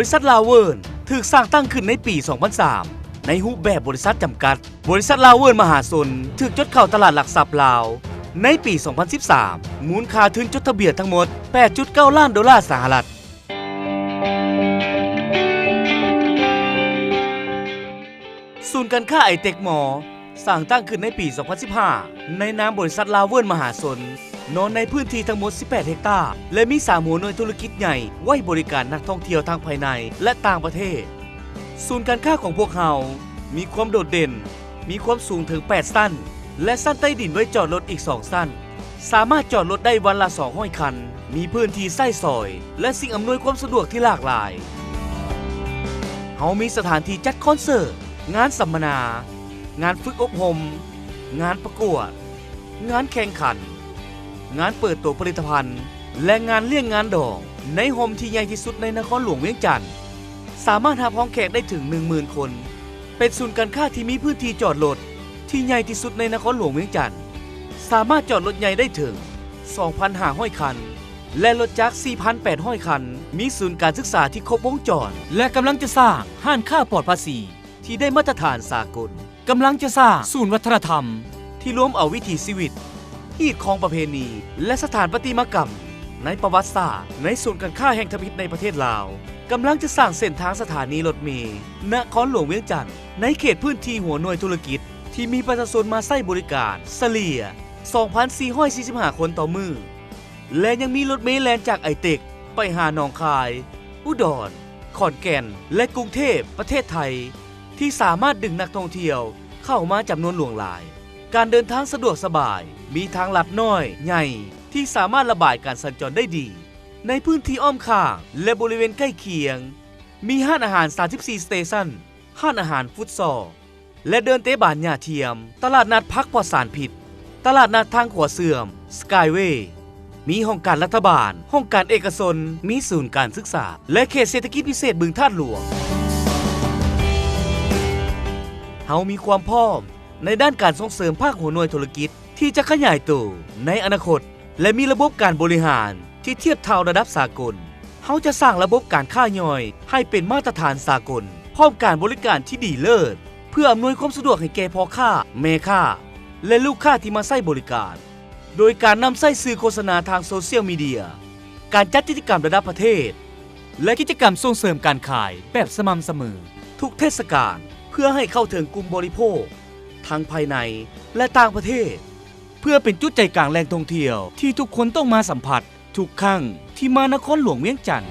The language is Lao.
ບໍລິສັດລາວເວີນ ຖືກສ້າງຕັ້ງຂຶ້ນໃນປີສອງພັນສາມ ໃນຮູບແບບບໍລິສັດຈຳກັດ. ບໍລິສັດລາວເວີນມະຫາຊົນ ຖືກຈົດເຂົ້າຕະຫຼາດຫຼັກຊັບລາວໃນປີສອງພັນສິບສາມ, ມູນຄ່າທຶນຈົດທະບຽນທັງໝົດແປດຈຸດເກົ້າລ້ານໂດລາສະຫະລັດ. ສູນການຄ້າໄອເຕັກມໍ ສ້າງຕັ້ງຂຶ້ນໃນປີສອງພັນສິບຫ້າ ໃນນາມບໍລິສັດລາວເວີນມະຫາຊົນ, ນອນໃນພື້ນທີ່ທັງໝົດສິບແປດເຮັກຕາ ແລະ ມີສາມຫົວໜ່ວຍທຸລະກິດໃຫຍ່ໄວ້ບໍລິການນັກທ່ອງທ່ຽວທັງພາຍໃນ ແລະ ຕ່າງປະເທດ. ສູນການຄ້າຂອງພວກເຮົາມີຄວາມໂດດເດັ່ນ, ມີຄວາມສູງເຖິງແປດຊັ້ນ ແລະ ຊັ້ນໃຕ້ດິນໄວ້ຈອດລົດອີກສອງຊັ້ນ. ສາມາດຈອດລົດໄດ້ວັນລະສອງຮ້ອຍຄັນ, ມີພື້ນທີ່ໃຊ້ສອຍ ແລະ ສິ່ງອຳນວຍຄວາມສະດວກທີ່ຫຼາກຫຼາຍ. ເຮົາມີສະຖານທີ່ຈັດຄອນເສີດ, ງານສຳມະນາ, ງານຝຶກອົບຮົມ, ງານປະກວດ, ງານແຂ່ງຂັນ, ງານເປີດໂຕຜະລິດຕະພັນ ແລະ ງານລ້ຽງງານດອງ ໃນໂຮມທີ່ໃຫຍ່ທີ່ສຸດໃນນະຄອນຫຼວງວຽງຈັນ, ສາມາດຮັບຮອງແຂກໄດ້ເຖິງໜຶ່ງໝື່ນຄົນ. ເປັນສູນການຄ້າທີ່ມີພື້ນທີ່ຈອດລົດທີ່ໃຫຍ່ທີ່ສຸດໃນນະຄອນຫຼວງວຽງຈັນ, ສາມາດຈອດລົດໃຫຍ່ໄດ້ເຖິງສອງພັນຫ້າຮ້ອຍຄັນ ແລະ ລົດຈັກສີ່ພັນແປດຮ້ອຍຄັນ, ມີສູນການສຶກສາທີ່ຄົບວົງຈອນ ແລະ ກຳລັງຈະສ້າງຮ້ານຄ້າປອດພາສີທີ່ໄດ້ມາດຕະຖານສາກົນ, ກຳລັງຈະສ້າງສູນວັດທະນະທຳທີ່ລວມເອົາວິຖີຊີວິດ, ຮີດຄອງປະເພນີ ແລະ ສະຖານປະຕິມາກຳໃນປະຫວັດສາດ ໃນສູນການຄ້າແຫ່ງທຳອິດໃນປະເທດລາວ, ກຳລັງຈະສ້າງເສັ້ນທາງສະຖານີລົດເມນະຄອນຫຼວງວຽງຈັນ ໃນເຂດພື້ນທີ່ຫົວໜ່ວຍທຸລະກິດທີ່ມີປະຊາຊົນມາໃຊ້ບໍລິການສະເລ່ຍສອງພັນສີ່ຮ້ອຍສີ່ສິບຫ້າຄົນຕໍ່ມື້ ແລະ ຍັງມີລົດເມແລ່ນຈາກໄອເຕັກໄປຫາໜອງຄາຍ, ອຸດອນ, ຂອນແກ່ນ ແລະ ກຸງເທບ ປະເທດໄທ ທີ່ສາມາດດຶງນັກທ່ອງທ່ຽວເຂົ້າມາຈຳນວນຫຼວງຫຼາຍ. ການເດີນທາງສະດວກສະບາຍ, ມີທາງລັດນ້ອຍ, ໃຫຍ່ ທີ່ສາມາດລະບາຍການສັນຈອນໄດ້ດີ. ໃນພື້ນທີ່ອ້ອມຂ້າງ ແລະ ບໍລິເວນໃກ້ຄຽງ ມີຮ້ານອາຫານສາມສິບສີ່ສະເຕຊັນ, ຮ້ານອາຫານຟຸດຊອລ ແລະ ເດີ່ນເຕະບານຫຍ້າທຽມ, ຕະຫຼາດນັດຜັກປອດສານພິດ, ຕະຫຼາດນັດທາງຂົວເຊື່ອມ, ສະກາຍເວ, ມີຫ້ອງການລັດຖະບານ, ຫ້ອງການເອກະຊົນ, ມີສູນການສຶກສາ ແລະ ເຂດເສດຖະກິດພິເສດບຶງທາດຫຼວງ. ເຮົາມີຄວາມພ້ອມໃນດ້ານການສົ່ງເສີມພາກຫົວໜ່ວຍທຸລະກິດທີ່ຈະຂະຫຍາຍໂຕໃນອະນາຄົດ ແລະ ມີລະບົບການບໍລິຫານທີ່ທຽບເທົ່າລະດັບສາກົນ. ເຮົາຈະສ້າງລະບົບການຄ້າຍ່ອຍໃຫ້ເປັນມາດຕະຖານສາກົນ, ພ້ອມການບໍລິການທີ່ດີເລີດ ເພື່ອອຳນວຍຄວາມສະດວກໃຫ້ແກ່ພໍ່ຄ້າ, ແມ່ຄ້າ ແລະ ລູກຄ້າທີ່ມາໃຊ້ບໍລິການ, ໂດຍການນຳໃຊ້ສື່ໂຄສະນາທາງໂຊຊຽວມີເດຍ, ການຈັດກິດຈະກຳລະດັບປະເທດ ແລະ ກິດຈະກຳສົ່ງເສີມການຂາຍແບບສະໝ່ຳສະເໝີທຸກເທດສະການ ເພື່ອໃຫ້ເຂົ້າເຖິງກຸ່ມບໍລິໂພກທັງພາຍໃນ ແລະ ຕ່າງປະເທດ. ເພື່ອເປັນຈຸດໃຈກາງແຫຼ່ງທ່ອງທ່ຽວທີ່ທຸກຄົນຕ້ອງມາສຳຜັດທຸກຄັ້ງທີ່ມານະຄອນຫຼວງວຽງຈັນ.